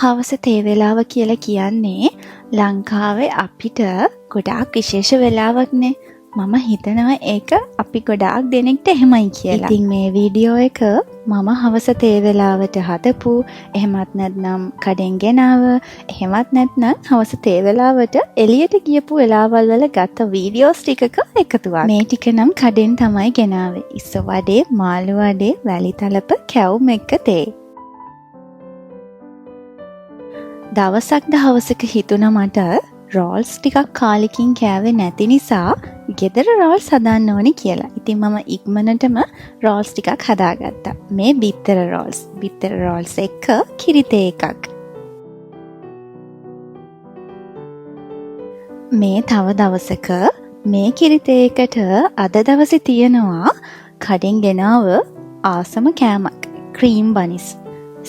හවස තේ වෙලාව කියලා කියන්නේ ලංකාවේ අපිට ගොඩාක් විශේෂ වෙලාවක්නේ. මම හිතනවා ඒක අපි ගොඩාක් දෙනෙක්ට එහෙමයි කියලා. ඉතින් මේ වීඩියෝ එක මම හවස තේ වෙලාවට හදපු, එහෙමත් නැත්නම් කඩෙන් ගෙනාව, එහෙමත් නැත්නම් හවස තේ වෙලාවට එළියට ගියපු වෙලාවල් වල ගත්ත වීඩියෝස් ටිකක එකතුවක්. මේ ටික නම් කඩෙන් තමයි ගෙනාවේ. ඉස්ස වඩේ, මාළු වඩේ, වැලි තලප, කැවුම් එක්ක තේ. දවසක් දහවසක හිතුණා මට රෝල්ස් ටිකක් කාලෙකින් කෑවේ නැති නිසා ගෙදර රෝල්ස් හදන්න ඕනි කියලා. ඉතින් මම ඉක්මනටම රෝල්ස් ටිකක් හදාගත්තා. මේ බිත්තර රෝල්ස්. බිත්තර රෝල්ස් එක්ක කිරි තේ එකක්. මේ තව දවසක මේ කිරි තේ එකට අද දවසේ තියෙනවා කඩෙන් ගෙනාව ආසම කෑමක්, ක්‍රීම් බනිස්.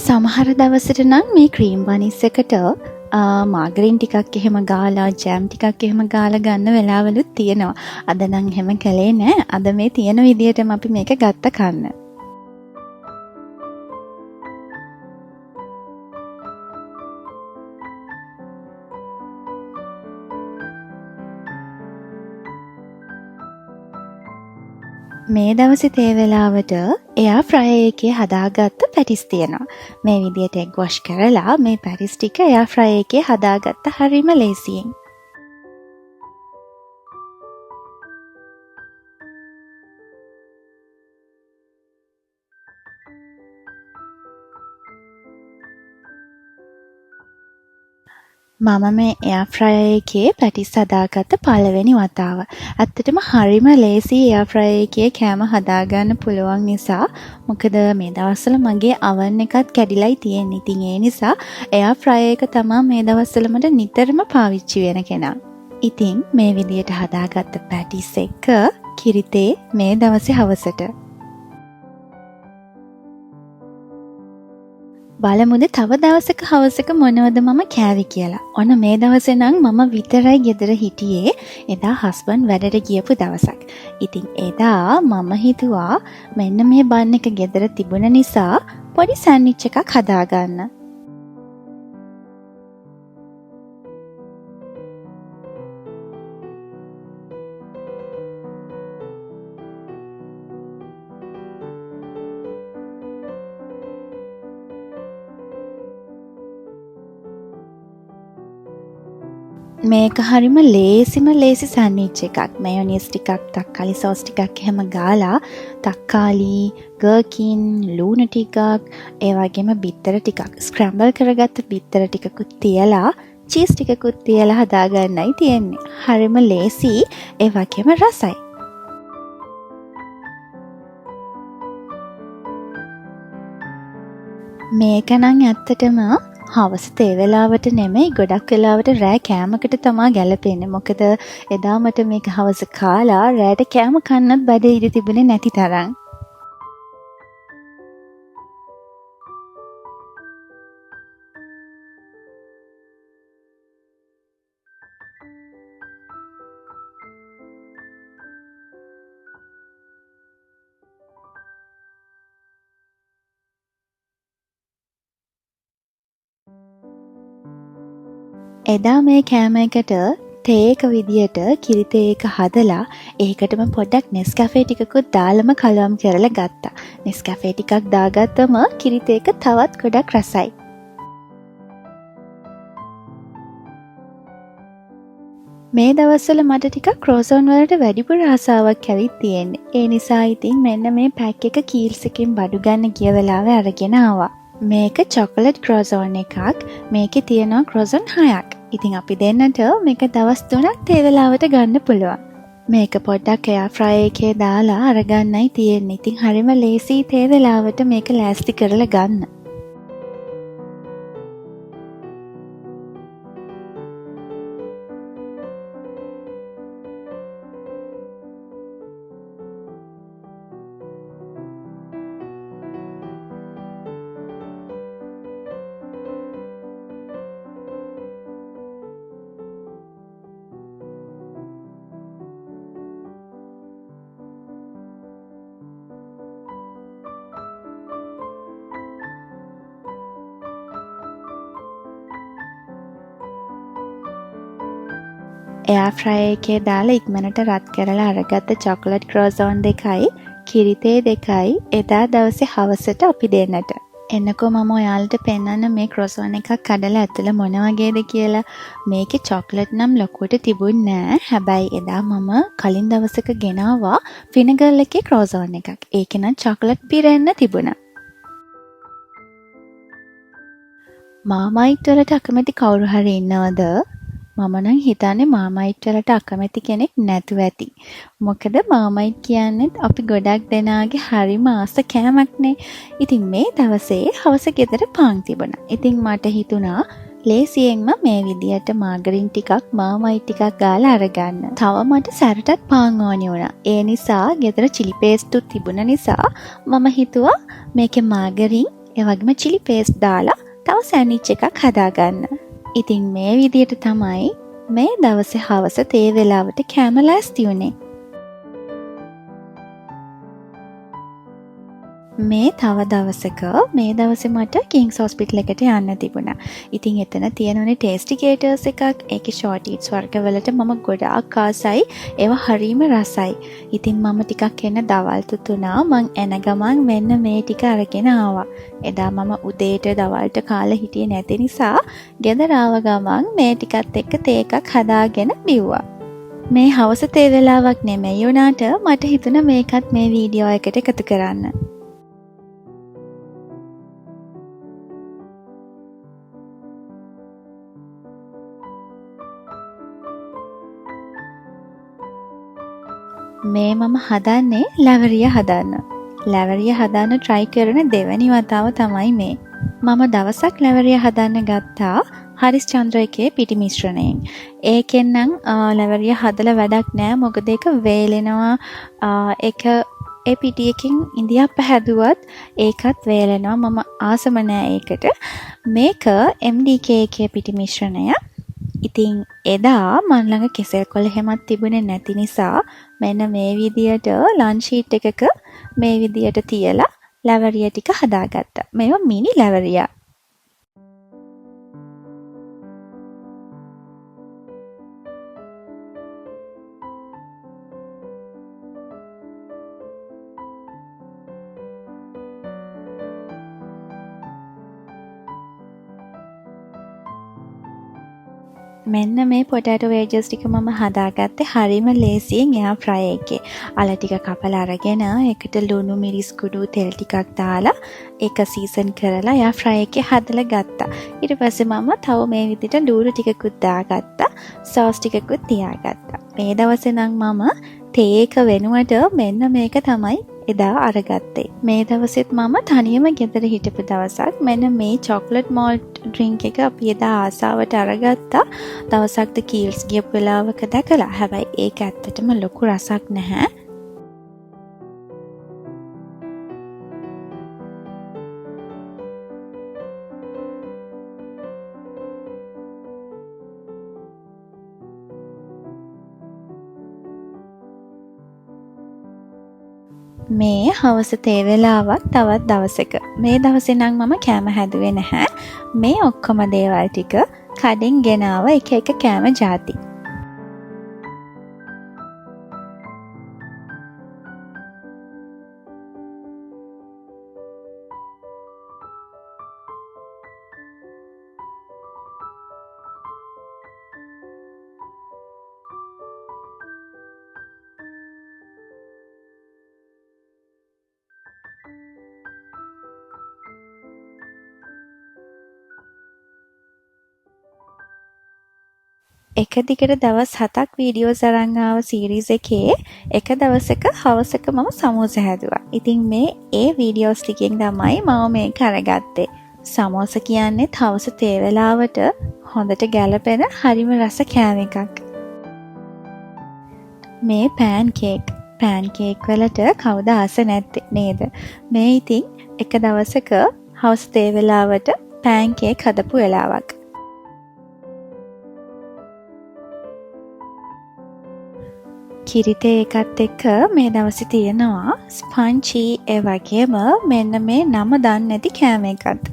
සමහර දවසට නම් මේ ක්‍රීම් බනිස් එකට මාගරින් ටිකක් එහෙම ගාලා, ජෑම් ටිකක් එහෙම ගාලා ගන්න වෙලාවලුත් තියෙනවා. අද නම් එහෙම කළේ නෑ. අද මේ තියෙන විදියටම අපි මේක ගත්ත කන්න. මේ දවසේ තේ වෙලාවට එයා ෆ්‍රයර් එකේ හදාගත්ත පැටිස් තියෙනවා. මේ විදියට එග් වොෂ් කරලා මේ පැටිස් ටික එයා ෆ්‍රයර් එකේ හදාගත්ත හරිම ලේසියෙන්. මම මේ එයා ෆ්‍රයර් එකේ පැටිස් හදාගත්ත පළවෙනි වතාව. ඇත්තටම හරිම ලේසි එයා ෆ්‍රයර් එකේ කෑම හදාගන්න පුළුවන් නිසා. මොකද මේ දවස්වල මගේ අවන් එකත් කැඩිලයි තියෙන්නේ. ඉතින් ඒ නිසා එයා ෆ්‍රයර් එක තමා මේ දවස්වල මට නිතරම පාවිච්චි වෙන කෙනා. ඉතින් මේ විදියට හදාගත්ත පැටිස් එක්ක කිරිතේ මේ දවසේ හවසට. බලමුද තව දවසක හවසක මොනවද මම කෑවේ කියලා. ඔන්න මේ දවසේ නම් මම විතරයි ගෙදර හිටියේ. එදා හස්බන්ඩ් වැඩට ගියපු දවසක්. ඉතින් එදා මම හිතුවා මෙන්න මේ බන් එක ගෙදර තිබුණ නිසා පොඩි සෑන්ඩ්විච් එකක් හදාගන්න. මේක හරිම ලේසිම ලේසි සෑන්ඩ්විච් එකක්. මයොනීස් ටිකක්, තක්කාලි සෝස් ටිකක් එහෙම ගාලා, තක්කාලි, ගර්කින්, ලූණු ටිකක්, ඒ වගේම බිත්තර ටිකක්, ස්ක්‍රැම්බල් කරගත්ත බිත්තර ටිකකුත් තියලා, චීස් ටිකකුත් තියලා හදාගන්නයි තියෙන්නේ. හරිම ලේසි, ඒ වගේම රසයි. මේක නම් ඇත්තටම හවස තේ වෙලාවට නෙමෙයි, ගොඩක් වෙලාවට රෑ කෑමකට තමා ගැලපෙන්නේ. මොකද එදා මට මේක හවස කාලා රෑට කෑම කන්නත් බඩේ ඉඩ තිබුණේ නැති තරම්. එදා මේ කෑම එකට තේ එක විදියට කිරි තේ එක හදලා ඒකටම පොඩ්ඩක් නෙස්කැෆේ ටිකකුත් දාලම කලවම් කරලා ගත්තා. නෙස්කැෆේ ටිකක් දාගත්තම කිරි තේ එක තවත් ගොඩක් රසයි. මේ දවස්වල මට ටිකක් ක්‍රෝසෝන් වලට වැඩිපුර ආසාවක් ඇවිත් තියෙන්නේ. ඒ නිසා ඉතින් මෙන්න මේ පැක් එක කීල්ස් එකෙන් බඩු ගන්න ගිය වෙලාවේ අරගෙන ආවා. මේක චොකලට් ක්‍රෝසෝන් එකක්. මේකේ තියෙනවා ක්‍රෝසෝන් 6ක්. ඉතින් අපි දෙන්නට මේක දවස් 3ක් තේ වෙලාවට ගන්න පුළුවන්. මේක පොඩ්ඩක් එයා ෆ්‍රයි එකේ දාලා අරගන්නයි තියෙන්නේ. ඉතින් හරිම ලේසි තේ වෙලාවට මේක ලෑස්ති කරලා ගන්න. එයාර් ෆ්‍රයර් එකේ දාලා ඉක්මනට රත් කරලා අරගත්ත චොකලට් ක්‍රොසෝන් දෙකයි කිරිතේ දෙකයි එදා දවසේ හවසට අපි දෙන්නට. එන්නකෝ මම ඔයාලට පෙන්වන්න මේ ක්‍රොසෝන් එකක් කඩලා ඇතුළ මොන වගේද කියලා. මේකේ චොක්ලට් නම් ලොකුවට තිබුණ නෑ. හැබැයි එදා මම කලින් දවසක ගෙනාවා ෆිනගල් එකේ ක්‍රොසෝන් එකක්. ඒකේ නම් චොක්ලට් පිරෙන්න තිබුණා. මාමයිට් වලට අකමැති කවුරු හරි ඉන්නවද? මම නම් හිතන්නේ මාමයිට් වලට අකමැති කෙනෙක් නැතුව ඇති. මොකද මාමයිට් කියන්නේත් අපි ගොඩක් දෙනාගේ හරිම ආස කෑමක්නේ. ඉතින් මේ දවසේ හවස ගෙදර පාන් තිබුණා. ඉතින් මට හිතුණා ලේසියෙන්ම මේ විදියට මාගරින් ටිකක් මාමයිට් ටිකක් ගාලා අරගන්න. තව මට සැරටත් පාන් ඕනි වුණා. ඒ නිසා ගෙදර චිලි පේස්ටුත් තිබුණ නිසා මම හිතුවා මේකේ මාගරින් ඒ වගේම චිලි පේස්ට් දාලා තව සෑන්ඩ්විච් එකක් හදාගන්න. ඉතින් මේ විදියට තමයි මේ දවසේ හවස තේ වෙලාවට කෑම ලෑස්ති වුණේ. මේ තව දවසක මේ දවසේ මට කිංස් හොස්පිටල් එකට යන්න තිබුණා. ඉතින් එතන තියෙනවනේ ටේස්ටි කේටර්ස් එකක්. ඒකේ ෂෝට් ඊට්ස් වර්ග වලට මම ගොඩාක් ආසයි. ඒවා හරීම රසයි. ඉතින් මම ටිකක් එන්න දවල් තුතුණා. මං එන ගමන් මෙන්න මේ ටික අරගෙන ආවා. එදා මම උදේට දවල්ට කාලා හිටියේ නැති නිසා ගෙදර ආව ගමන් මේ ටිකත් එක්ක තේ එකක් හදාගෙන බිව්වා. මේ හවස තේ වෙලාවක් නෙමෙයි වුණාට මට හිතුණා මේකත් මේ වීඩියෝ එකට එකතු කරන්න. මේ මම හදන්නේ ලැවරිය හදන්න. ලැවරිය හදන්න try කරන දෙවැනි වතාව තමයි මේ. මම දවසක් ලැවරිය හදන්න ගත්තා හරිස්චන්ද්‍ර එකේ පිටි මිශ්‍රණයෙන්. ඒකෙන් නම් ලැවරිය හදලා වැඩක් නෑ. මොකද ඒක වේලෙනවා. ඒක ඒ පිටි එකෙන් ඉඳියාප්ප හැදුවත් ඒකත් වේලෙනවා. මම ආසම නෑ ඒකට. මේක MDK එකේ පිටි මිශ්‍රණය. ඉතින් එදා මං ළඟ කෙසෙල් කොළ එහෙමත් තිබුණේ නැති නිසා මෙන්න මේ විදියට ලන්ච් ෂීට් එකක මේ විදියට තියලා ලැවරිය ටික හදාගත්තා. මේවා මිනි ලැවරියා. මෙන්න මේ පොටැටෝ වේජස් ටික මම හදාගත්තේ හරිම ලේසියෙන් එයාර් ෆ්‍රයර් එකේ. අල ටික කපලා අරගෙන ඒකට ලුණු මිරිස් කුඩු තෙල් ටිකක් දාලා ඒක සීසන් කරලා එයාර් ෆ්‍රයර් එකේ හදලා ගත්තා. ඊට පස්සේ මම තව මේ විදිහට ලුණු ටිකකුත් දාගත්තා. සෝස් ටිකකුත් තියාගත්තා. මේ දවසේ නම් මම තේ එක වෙනුවට මෙන්න මේක තමයි එදා අරගත්තේ. මේ දවසෙත් මම තනියම ගෙදර හිටපු දවසක්. මෙන්න මේ චොක්ලට් මෝල්ට් ඩ්‍රින්ක් එක අපි එදා ආසාවට අරගත්තා. දවසක් ද කීල්ස් ගියපු වෙලාවක දැකලා. හැබැයි ඒක ඇත්තටම ලොකු රසක් නැහැ. මේ හවස තේ වෙලාවක් තවත් දවසක. මේ දවසේ නම් මම කෑම හැදුවේ නැහැ. මේ ඔක්කොම දේවල් ටික කඩෙන් ගෙනාව එක එක කෑම ජාති. එක දිගට දවස් 7ක් වීඩියෝස් අරන් ආව සීරීස් එකේ එක දවසක හවසක මම සමෝස හැදුවා. ඉතින් මේ ඒ වීඩියෝස් ටිකෙන් තමයි මම මේක අරගත්තේ. සමෝස කියන්නේ හවස තේ වෙලාවට හොඳට ගැලපෙන හරිම රස කෑම එකක්. මේ පෑන් කේක්. පෑන් කේක් වලට කවුද ආස නැත්තේ නේද? මේ ඉතින් එක දවසක හවස තේ වෙලාවට පෑන් කේක් හදපු වෙලාවක්. කිරිතේ එකත් එක්ක මේ දවසේ තියෙනවා ස්පංචි ඒ වගේම මෙන්න මේ නම දන්නේ නැති කෑම එකත්.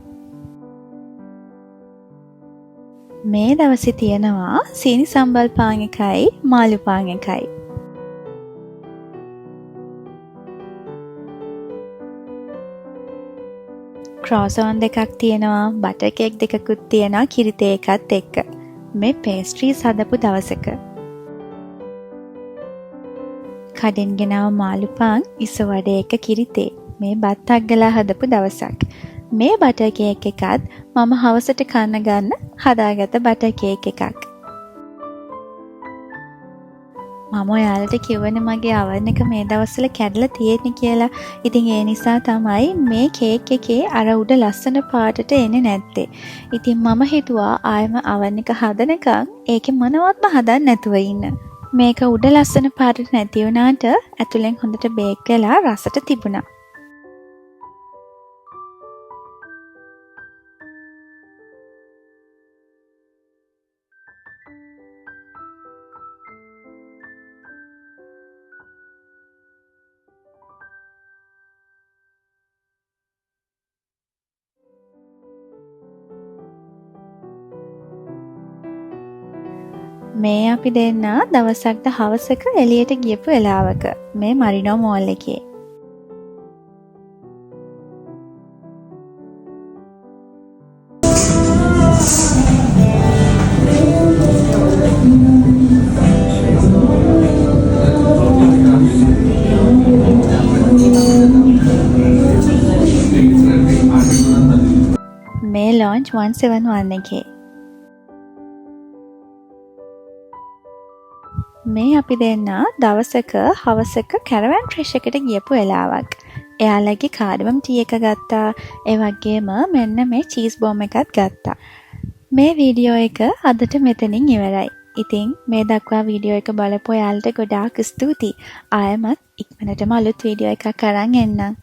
මේ දවසේ තියෙනවා සීනි සම්බල් පාන් එකයි මාළු පාන් එකයි. ක්‍රෝසෝන් දෙකක් තියෙනවා, බටර් කේක් දෙකකුත් තියෙනවා කිරිතේ එකත් එක්ක. මේ පේස්ට්‍රීස් හදපු දවසක. කඩෙන් ගෙනාව මාළු පාන් ඉස වඩේ එක කිරිතේ. මේ බත් අග්ගලා හදපු දවසක්. මේ බටර් කේක් එකත් මම හවසට කන්න ගන්න හදාගත්ත බටර් කේක් එකක්. මම ඔයාලට කිව්වනේ මගේ අවන් එක මේ දවස්වල කැඩලා තියෙන්නේ කියලා. ඉතින් ඒ නිසා තමයි මේ කේක් එකේ අර උඩ ලස්සන පාටට එන්නේ නැත්තේ. ඉතින් මම හිතුවා ආයෙම අවන් එක හදනකම් ඒකේ මොනවත්ම හදන්න නැතුව ඉන්න. මේක උඩ ලස්සන පාටට නැති වුණාට ඇතුලෙන් හොඳට බේක් වෙලා රසට තිබුණා. මේ අපි දෙන්න දවසක්ද හවසක එළියට ගියපු වෙලාවක මේ මරිනෝ මෝල් එකේ. මේ ලොන්ජ් 171 එකේ. මේ අපි දෙන්න දවසක හවසක කැරවන් ෆ්‍රෙෂ් එකට ගියපු වෙලාවක්. එයාලගේ කාඩමම් ටී එක ගත්තා. ඒ වගේම මෙන්න මේ චීස් බෝම් එකත් ගත්තා. මේ වීඩියෝ එක අදට මෙතනින් ඉවරයි. ඉතින් මේ දක්වා වීඩියෝ එක බලපු ඔයාලට ගොඩාක් ස්තුතියි. ආයෙමත් ඉක්මනටම අලුත් වීඩියෝ එකක් අරන් එන්නම්.